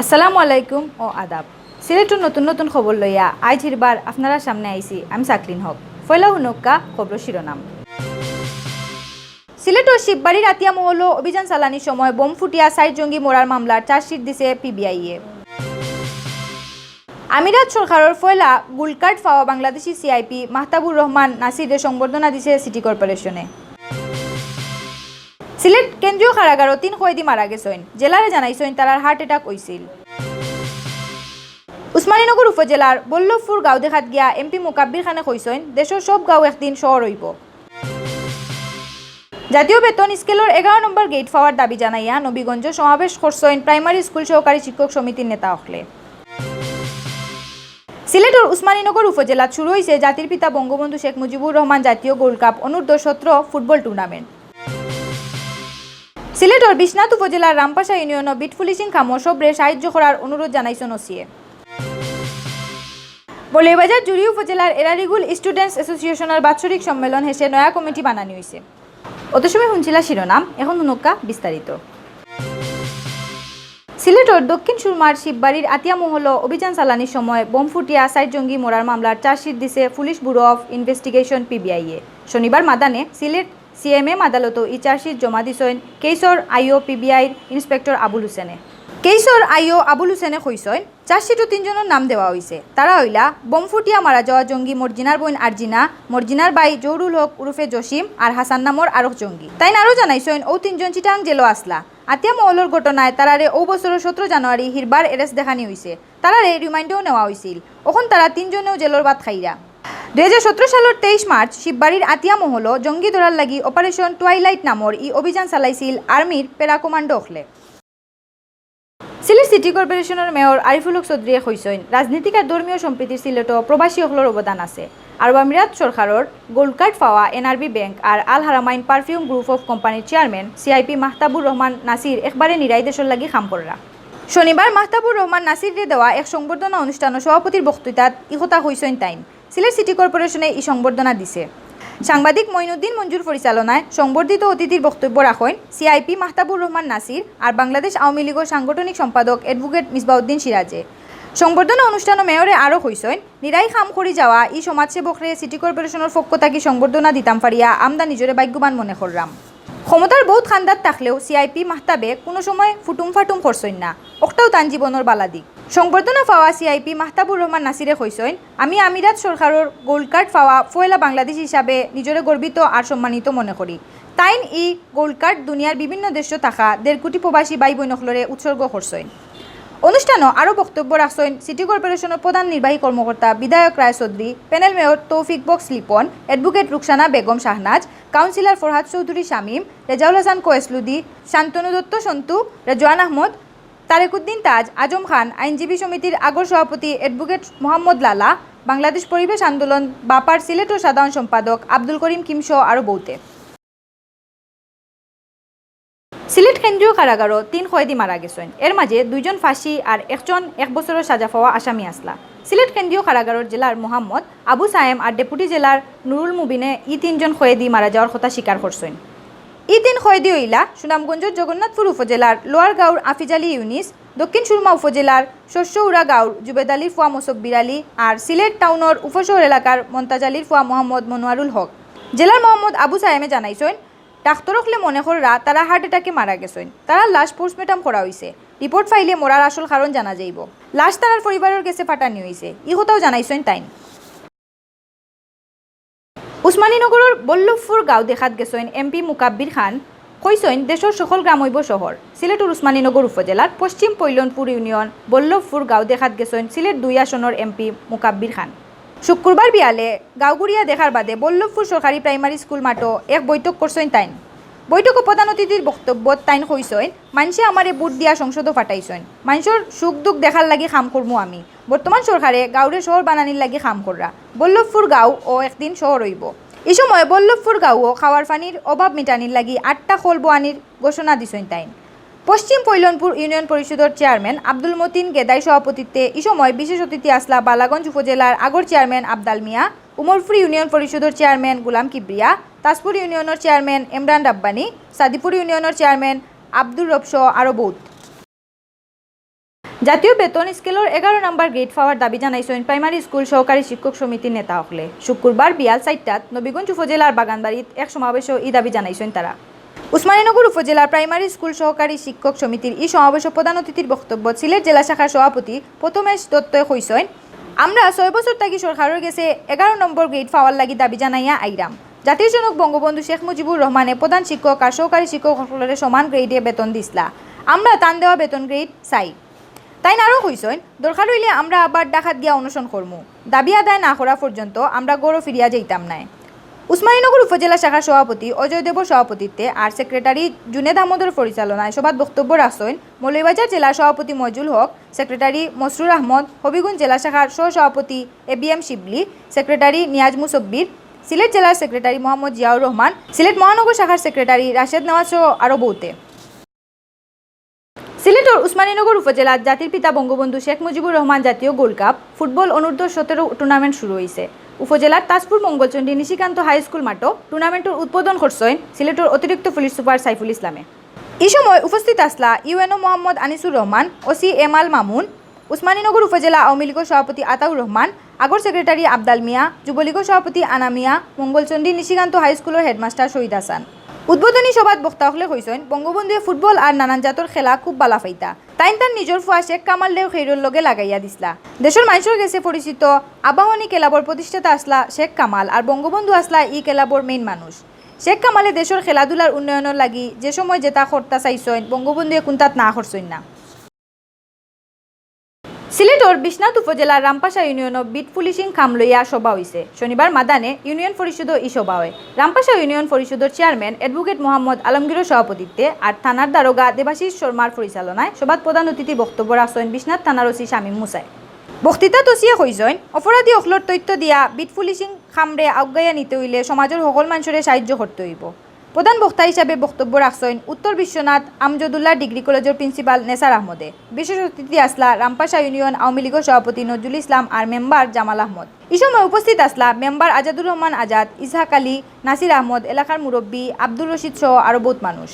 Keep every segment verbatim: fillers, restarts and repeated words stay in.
আসসালামু আলাইকুম ও আদাব। সিলেটর নতুন নতুন খবর লইয়া আইজ হিরবার আপনারার সামনে আইছি আমি সাকলিন হক। পয়লা হুনউক্কা খবরর শিরোনাম। সিলেটর শিববাড়ির আতিয়া মহলো অভিযান চালানির সময় বোম ফুটিয়া চাইর জঙ্গি মরার মামলার চার্জশিট দিছে পিবিআইয়ে। আমিরাত সরকারর পয়লা গোল্ড কার্ড পাওয়া বাংলাদেশি সিআইপি মাহতাবুর রহমান নাসিররে সংবর্ধনা দিছে সিটি কর্পোরেশনে। সিলেট কেন্দ্রীয় কারাগারো তিন কয়েদি মারা গেছইন, জেলারে জানাইছইন তারার হার্ট অ্যাটাক অইছিল। উসমানীনগর উপজেলার বল্লভপুর গাঁও দেখাত গিয়া এমপি মুকাব্বির খানে কইছইন, দেশর সব গাঁও একদিন শহর অইবো। জাতীয় বেতন স্কেলর এগারো নম্বর গেইট পাওয়ার দাবি জানাইয়া নবীগঞ্জ সমাবেশ করছইন প্রাইমারি স্কুল সহকারী শিক্ষক সমিতির নেতা অকলে। সিলেটর উসমানীনগর উপজেলাত শুরু অইছে জাতির পিতা বঙ্গবন্ধু শেখ মুজিবুর রহমান জাতীয় গোল্ড কাপ অনূর্ধ্ব সতেরো ফুটবল টুর্নামেন্ট। সিলেটর বিশ্বনাথ উপজেলার রামপাশা ইউনিয়নো বিট পুলিশিং কামো সবরে সাহায্য করার অনুরোধ জানাইছইন ওসিয়ে। মৌলভীবাজার জুড়ি উপজেলার এরারিগুল স্টুডেন্টস অ্যাসোসিয়েশনের বাৎসরিক সম্মেলন শেষে নয়া কমিটি বানানি অইছে। অত সময় হুনছিলা শিরোনাম, এখন হুনউক্কা বিস্তারিত। সিলেটর দক্ষিণ সুরমার শিববাড়ির আতিয়া মহলো অভিযান চালানির সময় বোম ফুটিয়া চাইর জঙ্গি মরার মামলার চার্জশিট দিছে পুলিশ ব্যুরো অফ ইনভেস্টিগেশন, পিবিআইয়ে। শনিবার মাদানে সিলেট সিএমএম আদালতো ই চার্জশিট জমা দিছইন কেইসর আইও পিবিআইর ইন্সপেক্টর আবুল হোসেনে। কেইসর আইও আবুল হোসেনে কইছইন, চার্জশিটো তিনজনর নাম দেওয়া অইছে। তারা অইলা বোম ফুটিয়া মারা যাওয়া জঙ্গি মর্জিনার বইন আরজিনা, মর্জিনার ভাই জহুরুল হক উরফে জসিম আর হাসান নামর আরক জঙ্গি। তাইন আরও জানাইছইন, অউ তিনজন চিটাং জেলো আছলা। আতিয়া মহলর ঘটনায় তারারে অউ বছরর সতরো জানুয়ারি হিরবার এরেস্ট দেখানি অইছে। তারারে রিমান্ডেও নেওয়া অইছিল। অখন তারা তিনজনেও জেলর ভাত খাইরা। দুই হাজার সতরো সালর তেইশ মার্চ শিববাড়ির আতিয়া মহলো জঙ্গি ধরার লাগি অপারেশন টুয়াইলাইট নামর ই অভিযান চালাইছিল আর্মির প্যারা কমান্ডো অকলে। সিলেট সিটি কর্পোরেশনর মেয়র আরিফুল হক চৌধুরীয়ে কইছইন, রাজনীতিক আর ধর্মীয় সম্প্রীতির সিলেটো প্রবাসী অকলর অবদান আছে। আরব আমিরাত সরকারর গোল্ড কার্ড পাওয়া এনআরবি ব্যাংক আর Al Haramain perfume group of কোম্পানির চেয়ারম্যান সিআইপি মাহতাবুর রহমান নাসির একবারে নিরাই দেশর লাগি কাম কররা। শনিবার মাহতাবুর রহমান নাসিররে দেওয়া এক সংবর্ধনা অনুষ্ঠানো সভাপতির বক্তৃতাত ই কথা কইছইন তাইন। সিলেট সিটি কর্পোরেশনে ই সংবর্ধনা দিছে। সাংবাদিক মঈনুদ্দিন মঞ্জুর পরিচালনায় সংবর্ধিত অতিথির বক্তব্য রাখইন সিআইপি মাহতাবুর রহমান নাসির আর বাংলাদেশ আওয়ামী লীগর সাংগঠনিক সম্পাদক অ্যাডভোকেট মিসবাউদ্দিন সিরাজে। সংবর্ধনা অনুষ্ঠানো মেয়রে আরও কইছইন, নিরাই কাম করি যাওয়া ই সমাজসেবকরে সিটি কর্পোরেশনর পক্ষ থাকি সংবর্ধনা দিতাম পারিয়া আমরা নিজরে ভাগ্যবান মনে কররাম। ক্ষমতার বউত কান্দাত থাকলেও সিআইপি মাহতাবে কুনু সময় ফুটুম ফাটুম করছইন না, অকটাও তান জীবনর বালা দিক। সংবর্ধনা পাওয়া সিআইপি মাহতাবুর রহমান নাসিরে কইছইন, আমি আমিরাত সরকারর গোল্ড কার্ড পাওয়া পয়লা বাংলাদেশি হিসাবে নিজরে গর্বিত আর সম্মানিত মনে করি। তাইন ই গোল্ড কার্ড দুনিয়ার বিভিন্ন দেশো থাকা দেড় কোটি প্রবাসী ভাই বইন অকলরে উৎসর্গ করছইন। অনুষ্ঠানো আরও বক্তব্য রাখছইন সিটি কর্পোরেশনর প্রধান নির্বাহী কর্মকর্তা বিধায়ক রায় চৌধুরী, প্যানেল মেয়র তৌফিক বক্স লিপন, অ্যাডভোকেট রুকসানা বেগম শাহনাজ, কাউন্সিলর ফরহাদ চৌধুরী শামীম, রেজাউল হাসান কোয়েসলুদি, শান্তনু দত্ত সন্তু, রেজওয়ান আহমদ, তারেকুদ্দিন তাজ, আজম খান, আইনজীবী সমিতির আগর সভাপতি অ্যাডভোকেট মোহাম্মদ লালা, বাংলাদেশ পরিবেশ আন্দোলন বাপার সিলেটর সাধারণ সম্পাদক আব্দুল করিম কিমসহ আরও বউতে। সিলেট কেন্দ্রীয় কারাগারো তিন কয়েদি মারা গেছইন। এর মাঝে দুইজন ফাঁসি আর একজন এক বছরর সাজা পাওয়া আসামি আছলা। সিলেট কেন্দ্রীয় কারাগারর জেলার মোহাম্মদ আবু সায়েম আর ডেপুটি জেলার নুরুল মুবিনে ই তিনজন কয়েদি মারা যাওয়ার কথা স্বীকার করছইন। ই তিন কয়েদি অইলা সুনামগঞ্জর জগন্নাথপুর উপজেলার লোয়ার গাঁওর আফিজ আলী ইউনিস, দক্ষিণ সুরমা উপজেলার শস্যউড়া গাঁওর জুবেদ আলীর ফুয়া মোসব্বির আলী আর সিলেট টাউনর উপশহর এলাকার মন্তাজ আলীর ফুয়া মোহাম্মদ মনোয়ারুল হক। জেলার মোহাম্মদ আবু সায়েমে জানাইছইন, ডাক্তর অকলে মনে কররা তারা হার্ট অ্যাটাকে মারা গেছইন। তারার লাশ পোস্টমর্টম করা অইছে। রিপোর্ট পাইলে মরার আসল কারণ জানা যাইবো। লাশ তারার পরিবারর গেছে পাঠানি অইছে, ই কথাও জানাইছইন তাইন। উসমানীনগরর বল্লভপুর গাঁও দেখাত গেছইন এমপি মুকাব্বির খান, কইছইন দেশর সকল গ্রাম অইবো শহর। সিলেটর উসমানীনগর উপজেলার পশ্চিম পৈলনপুর ইউনিয়ন বল্লভপুর গাঁও দেখাত গেছইন সিলেট দুই আসনর এমপি মুকাব্বির খান। শুক্রবার বিয়ালে গাঁও ঘুরিয়া দেখার বাদে বল্লভপুর সরকারি প্রাইমারি স্কুল মাঠো এক বৈঠক করছইন তাইন। বৈঠকো প্রধান অতিথির বক্তব্যত তাইন কইছইন, মাইনষে আমারে ভোট দিয়া সংসদো পাঠাইছইন। মাইনষর সুখ দুখ দেখার লাগি কাম করমু আমি। বর্তমান সরকারে গাঁওরে শহর বানানির লাগি কাম কররা। বল্লভপুর গাঁও ও একদিন শহর অইবো। ই সময় বল্লভপুর গাঁওও খাওয়ার পানির অভাব মিটানির লাগি আটটা কল বওয়ানির ঘোষণা দিছইন তাইন। পশ্চিম পৈলনপুর ইউনিয়ন পরিষদর চেয়ারম্যান আব্দুল মতিন গেদাই সভাপতিত্বে ই সময় বিশেষ অতিথি আছলা বালাগঞ্জ উপজেলার আগর চেয়ারম্যান আবদাল মিয়া, উমরপুর ইউনিয়ন পরিষদর চেয়ারম্যান গুলাম কিবরিয়া, তাজপুর ইউনিয়নর চেয়ারম্যান ইমরান রাব্বানী, সাদিপুর ইউনিয়নর চেয়ারম্যান আব্দুর রব সহ আরও বউত। জাতীয় বেতন স্কেলর এগারো নম্বর গ্রেড পাওয়ার দাবি জানাইছইন প্রাইমারি স্কুল সহকারী শিক্ষক সমিতির নেতা অকলে। শুক্রবার বিয়াল চাইরটাত নবীগঞ্জ উপজেলার বাগানবাড়িত এক সমাবেশো ই দাবি জানাইছইন তারা। উসমানীনগর উপজেলার প্রাইমারি স্কুল সহকারী শিক্ষক সমিতির ই সমাবেশো প্রধান অতিথির বক্তব্যত সিলেট জেলা শাখার সভাপতি প্রথমেশ দত্তয় কইছইন, আমরা ছয় বছর থাকি সরকারর গেছে এগারো নম্বর গ্রেড পাওয়ার লাগি দাবি জানাইয়া আইরাম। জাতির জনক বঙ্গবন্ধু শেখ মুজিবুর রহমানে প্রধান শিক্ষক আর সহকারী শিক্ষক অকলরে সমান গ্রেডে বেতন দিছলা। আমরা তান দেওয়া বেতন গ্রেড চাই। তাইন আরও কইছইন, দরকার অইলে আমরা আবার ঢাকাত গিয়া অনশন করমু। দাবি আদায় না করা পর্যন্ত আমরা ঘরো ফিরিয়া যাইতাম নায়। উসমানীনগর উপজেলা শাখার সভাপতি অজয় দেবর সভাপতিত্বে আর সেক্রেটারি জুনেদ আহমদর পরিচালনায় সভাত বক্তব্য রাখছইন মৌলভীবাজার জেলার সভাপতি মইজুল হক, সেক্রেটারি মসরুর আহমদ, হবিগঞ্জ জেলা শাখার সহ-সভাপতি এ বি এম শিবলি, সেক্রেটারি নিয়াজ মুসব্বির, সিলেট জেলার সেক্রেটারি মোহাম্মদ জিয়াউর রহমান, সিলেট মহানগর শাখার সেক্রেটারি রাশেদ নেওয়াজ সহ আরও বহুতে। সিলেটর উসমানীনগর উপজেলাত জাতির পিতা বঙ্গবন্ধু শেখ মুজিবুর রহমান জাতীয় গোল্ড কাপ ফুটবল অনূর্ধ্ব সতেরো টুর্নামেন্ট শুরু অইছে। উপজেলার তাজপুর মঙ্গলচণ্ডী নিশিকান্ত হাই স্কুল মাঠো টুর্নামেন্টর উদ্বোধন করছইন সিলেটর অতিরিক্ত পুলিশ সুপার সাইফুল ইসলামে। ই সময় উপস্থিত আছলা ইউএনও মোহাম্মদ আনিসুর রহমান, ওসি এম আল মামুন, উসমানীনগর উপজেলা আওয়ামী লীগর সভাপতি আতাউর রহমান, আগর সেক্রেটারি আবদাল মিয়া, যুবলীগর সভাপতি আনা মিয়া, মঙ্গলচণ্ডী নিশিকান্ত হাই স্কুলর হেডমাস্টার শহীদ হাসান। উদ্বোধনী সভাত বক্তা অকলে কইছইন, বঙ্গবন্ধুয়ে ফুটবল আর নানান জাতর খেলা খুব বালা পাইতা। তাইন তান নিজর ফুয়া শেখ কামালরেও খেইরর লগে লাগাইয়া দিছলা। দেশর মানষর গেছে পরিচিত আবাহনী ক্লাবর প্রতিষ্ঠাতা আছলা শেখ কামাল, আর বঙ্গবন্ধু আছলা ই ক্লাবর মেইন মানুষ। শেখ কামালে দেশর খেলাধুলার উন্নয়নর লাগি যে সময় যেতা করতা চাইছইন, বঙ্গবন্ধুয়ে কুন্তাত না করছইন না। সিলেটর বিশ্বনাথ উপজেলার রামপাশা ইউনিয়নো বিট পুলিশিং কাম লইয়া সভা অইছে। শনিবার মাদানে ইউনিয়ন পরিষদো ই সভা অয়। রামপাশা ইউনিয়ন পরিষদর চেয়ারম্যান অ্যাডভোকেট মোহাম্মদ আলমগীরর সভাপতিত্বে আর থানার দারোগা দেবাশিস শর্মার পরিচালনায় সভাত প্রধান অতিথি বক্তব্য রাখছইন বিশ্বনাথ থানার ওসি শামীম মুসায়। বক্তৃতাত ওসিয়ে কইছইন, অপরাধী অকলর তথ্য দিয়া বিট পুলিশিং কামরে আগুয়াইয়া নিতে অইলে সমাজর হকল মানষরে সাহায্য করতে অইবো। প্রধান বক্তা হিসাবে বক্তব্য রাখছইন উত্তর বিশ্বনাথ আমজদুল্লাহ ডিগ্রি কলেজর প্রিন্সিপাল নেসার আহমদে। বিশেষ অতিথি আছলা রামপাশা ইউনিয়ন আওয়ামী লীগর সভাপতি নজরুল ইসলাম আর মেম্বার জামাল আহমদ। ই সময় উপস্থিত আছলা মেম্বার আজাদুর রহমান আজাদ, ইসহাক আলী, নাসির আহমদ, এলাকার মুরব্বী আব্দুর রশিদ সহ আরও বহুত মানুষ।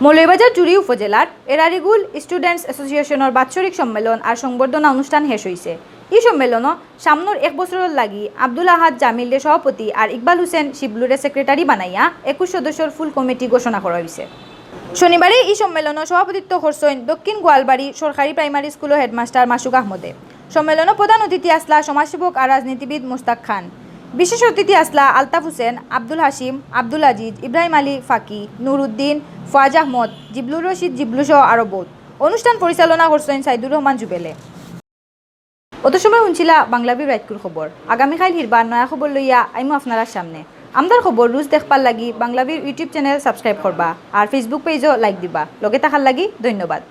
মৌলভীবাজার জুড়ি উপজেলার এরারিগুল স্টুডেন্টস অ্যাসোসিয়েশনর বাৎসরিক সম্মেলন আর সংবর্ধনা অনুষ্ঠান শেষ অইছে। ই সম্মেলনো সামনর এক বছরর লাগি আব্দুল আহাদ জামিলরে সভাপতি আর ইকবাল হোসেন শিবলুরে সেক্রেটারি বানাইয়া একুশ সদস্যর ফুল কমিটি ঘোষণা করা অইছে। শনিবারে ই সম্মেলনো সভাপতিত্ব করছইন দক্ষিণ গোয়ালবাড়ি সরকারি প্রাইমারি স্কুলর হেডমাস্টার মাসুক আহমদে। সম্মেলনো প্রধান অতিথি আছলা সমাজসেবক আর রাজনীতিবিদ মুস্তাক খান। বিশেষ অতিথি আছলা আলতাফ হোসেন, আব্দুল হাসিম, আব্দুল আজিজ, ইব্রাহিম আলী ফাকি, নুরুদ্দিন, ফয়াজ আহমদ, জিবলুর রশিদ জিবলু সহ আরও বহুত। অনুষ্ঠান পরিচালনা করছইন সাইদুর রহমান জুবেলে। অত সময় হুনছিলা বাংলাবির রাইতকুর খবর। আগামীকাইল হিরবার নয়া খবর লইয়া আইমু আপনারার সামনে। আমরার খবর রুজ দেখবার লাগি বাংলাবির YouTube চ্যানেল সাবস্ক্রাইব করবা আর Facebook পেজও লাইক দিবা। লগে থাকার লাগি ধন্যবাদ।